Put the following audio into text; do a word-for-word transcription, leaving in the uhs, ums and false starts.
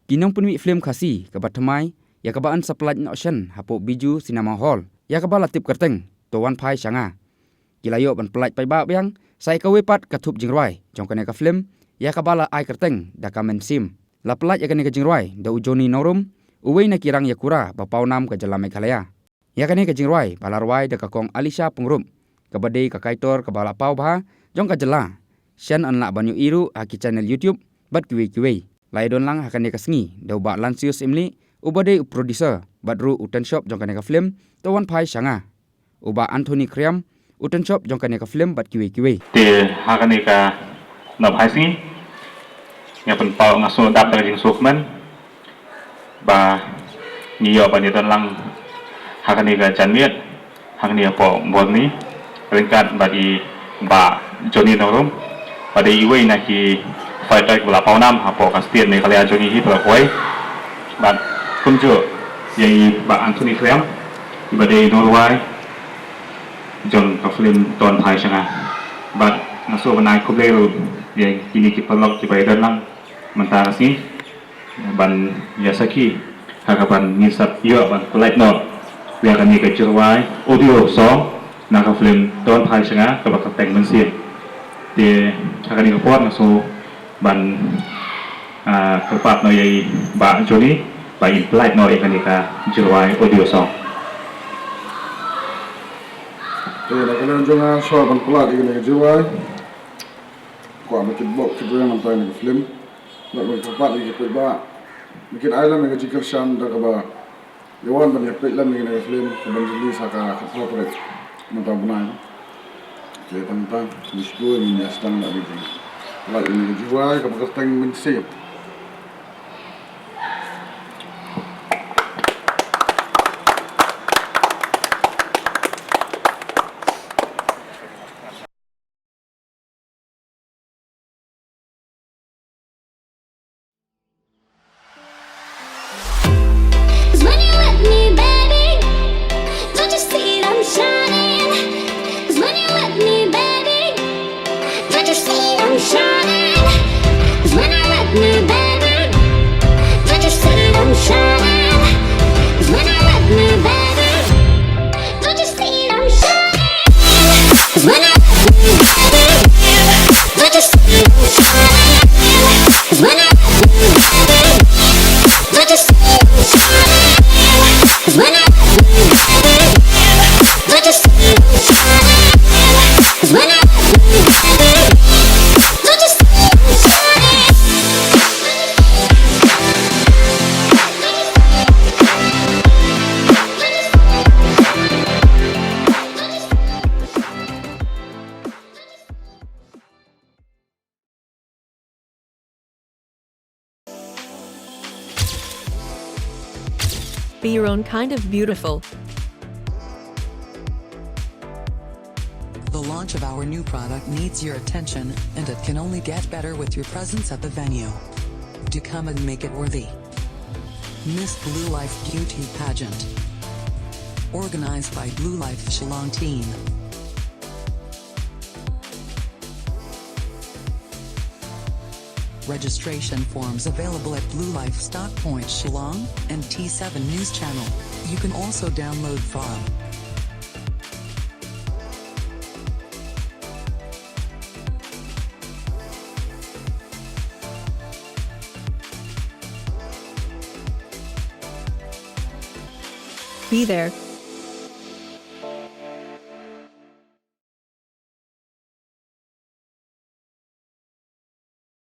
Ki nongpynmih film Khasi kaba thymmai ïa kaba yn sa pynlait noh shen hapoh Bijou Cinema Hall, ïa kaba la tip kyrteng To Wan Phai Sha Nga, ki la ïoh ban pynlait paidbah biang sa ïa kawei pat ka thup jingrwai jong kane ka film, ïa kaba la ai kyrteng Da Ka Mynsiem. La pynlait ïa kane ka jingrwai da u Johnny Nongrum, uwei na ki rang ïakura ba paw nam ka jylla Meghalaya. Ïa kane ka jingrwai ba la rwai da ka Kong Alisha Pyngrope, kaba dei ka kaitor kaba la paw bha jong ka jylla, shen yn lah ban ïohi ruh ha ki channel YouTube bad kiwei kiwei. La ïadon lang ha kane ka sngi da u Bah Lansius Imli, uba dei u producer bad ruh u tynshop jong kane ka film To Wan Phai Sha Nga, u Bah Anthony Khriam, u tynshop jong kane ka film bad kiwei kiwei. Te ha kane ka nop hai sngi, nga pynpaw, nga sngewdap da ka jingsngewkmen ba ngi ïoh ban ïadon lang ha kane ka janmiet, ha kane hapoh Morni, ryngkat bad i Bah Johnny Nongrum, ba dei iwei na ki fighter ba la paw nam hapoh ka state Meghalaya jong ngi hi baroh kawei. Bad kumjuh ïa i Bah Anthony Khriam, iba dei i nongrwai jong ka film To Wan Phai Sha Nga. Bad nga sngewbha ban ai khublei ruh ïa kine ki paralok kiba ïadon lang mynta ka sngi ban ïa sakhi ha kaban ngin sa ïoh ban pynlait noh ïa kane ka jingrwai audio song na ka film To Wan Phai Sha Nga kaba kyrteng Mynsiem. Te ha kane ka por nga sngewbha ban, ah, kyrpad noh ïa i Bah Johnny ba in pynlait noh ïa kane ka jingrwai audio song. Te na ka liang jong nga shuwa ban pynlait ïa kane ka jingrwai, kwah ba kin bok kin rwiang namar ïa kane ka film. Bad ban kyrpad ïa ki paidbah ba kin ai lem ïa ka jingkyrshan da kaba ïa wan ban ïa peit lem ïa kane ka film kaban release ha ka khatphra tarik mynta u bnai. Te tang tang ngi shu ngin ïa sdang da ïa ka jingpynlait ïa kane ka jingrwai kaba kyrteng Mynsiem. Cause when you're with me, baby, don't you see that I'm shining? Cause when you're with me, baby, don't you see that I'm shining? Cause when you're with me, baby, don't you see that I'm shining? Cause when you're with me, baby, don't you see that I'm shining? Cause when you're with me, baby, don't you see that I'm shining? Cause when you're with me, baby, don't you see that I'm shining? Cause when you're with me, baby, don't you see that I'm shining? Cause when you're with me, baby, don't you see that I'm shining? Be your own kind of beautiful. The launch of our new product needs your attention, and it can only get better with your presence at the venue. To come and make it worthy. Miss Blue Life Beauty Pageant. Organized by Blue Life Shillong team. Registration forms available at Blue Life Stock Point Shillong and T seven News Channel. You can also download form. Be there,